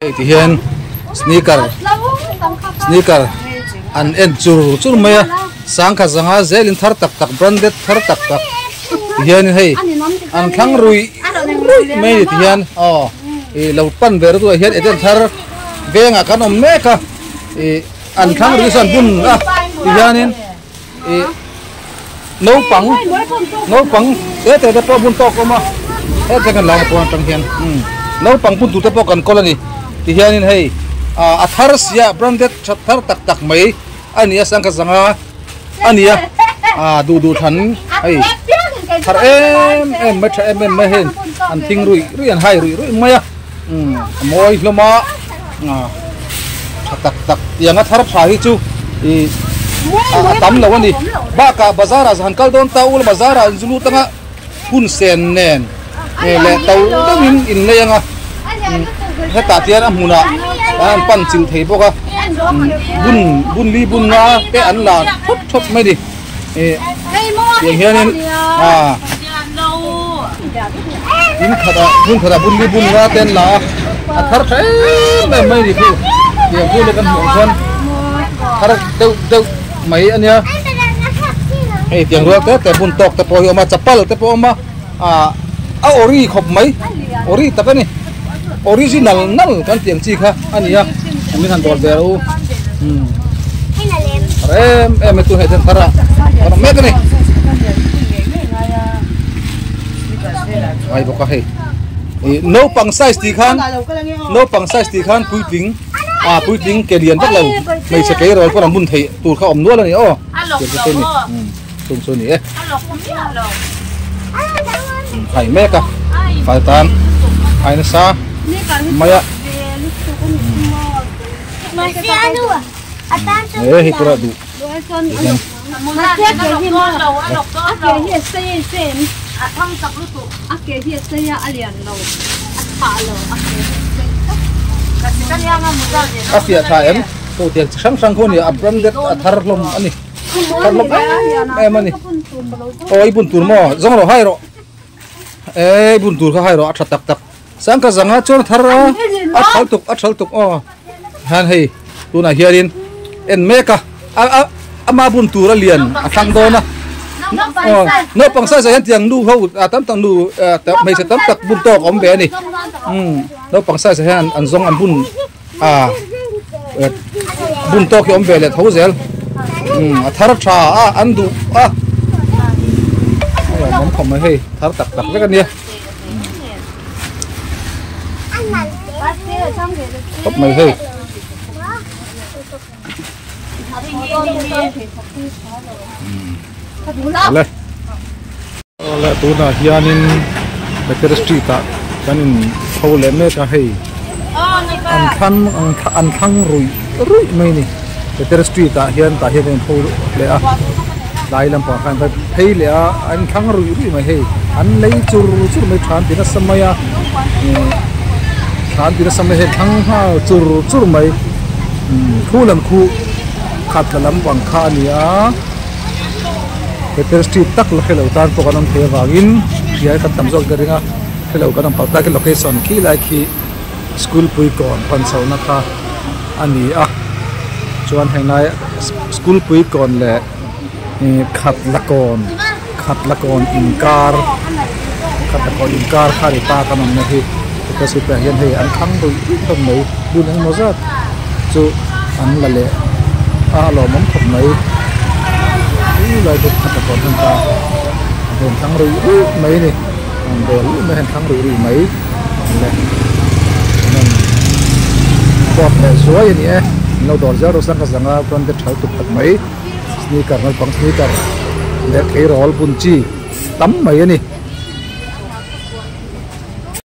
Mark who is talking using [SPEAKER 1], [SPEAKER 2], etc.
[SPEAKER 1] Hei ti hian sneaker sneaker an en chur chur mai a sangkhat zanga zelin thar tak tak branded thar tak tak ti hianin hei an thlang ruih ruih mai a ni ti hian aw ih lo pan ve ru ah hian eden thar vengah kan awm mek a ih an thlang ruih sawn bun a ti hianin ih naupang naupang te te te pawh bun tawk a awm a hetiang kan lai pawn atang hian umm naupang bun tur te pawh kan kawl a ni ti hianin hei ah a thar sia branded tha thar tak tak mai a ni a sangha zanga a ni a ah duh duh thlan hei thar em em mai tha em em mai hei an thing ruih ruih an hai ruih ruih mai a umm a mawi hlawm a ah tha tak tak tiang a thar tha hi chu ih a tam lo a ni bakah bazar ah han kal dawn ta ula bazar ah zu lut anga hun sen nen leh to deuhin in nei anga hetah tian a hmunah an pan chilh thei bawk a bun bun li bun nga te an la thawp thawp mai a ni ih tiang hianin ah in khatah hmun khatah bun li bun nga te an la a a thar tha em em mai a ni khu tiang khu leh kan hmuh ang chuan thar deuh deuh mai a nia hei tiang rual te te bun tawk te pawh hi a awm a chapal te pawh a awm a ah a ori khawp mai ori tak a ni original nal kan tih ang chi kha a ni a min han dawl ve rawh u umm thar em em mai tunah hian thar a thar mek a ni ngai bawk a hei ih naupang size tih khan naupang size tih khan puitling ah puitling ke lian vak lo hmeichhe tleirawl pawh an bun theih tur kha a awm nual a ni aw chung chu a ni e hai mek a fai tan hai nasa mai a e hei tura duh a fiah tha em tiang chi hrang hrang khu a ni a branded a thar hlawm a ni. Thar lawm em em a ni aw i bun tur maw zawng rawh hai rawh e i bun tur kha hai rawh a tha tak tak sangkha zanga chuan a thar a a thal tuk a thal tuk aw hian hei tunah hianin en mek a a ama bun tur a lian a thlang dawn a aw naupang size ah hian tiang nu ho a tam tak nu hmeichhe tam tak bun tawk a awm ve a ni umm naupang size ah hian an zawng an bun a bun tawk hi awm ve leh tho zel a thar tha a an duh a awm khawp mai hei thar tak tak vek a nia khawp mai hei le Awle tunah hianin Better Street ah kan in chho leh mek a hei an thlang an thlang ruih ruih mai a ni Better Street ah hian tah hian kan in chho leh a tlai lampang khan kan phei leh a an thlang ruih ruih mai hei an lei chur chur mai tha an ti nasa mai a ihh tha an ti nasa mai hei thlang nghal chur chur mai khu lam khu khat la lampang kha a ni a. Better Street tak la hrelo tan pawh kan awm thei avangin hriai kan tam zawk ber ring a hrelo kan awm palh tak in location khi lai khi school pui kawn pan chhohna kha a ni a chuan heng lai school pui kawn leh ih khat la kawn khat la kawn inkar khat la kawn inkar kha a ni ta kan awmna hi Better Street ah hian hei an thlang ruih ruih hlawm mai bun engemaw zat chu an la leh a a lawmawm khawp mai chu lai chu khat a kawn hman ta a heng thlang ruih ruih mai a ni an bel luih mai a heng thlang ruih ruih mai le an rawn kawp leh zuai a ni e an lo dawr zel rawh se ka zanga chuan te tha lutuk tak mai sneaker naupang sneaker leh tleirawl bun chi tam mai a ni.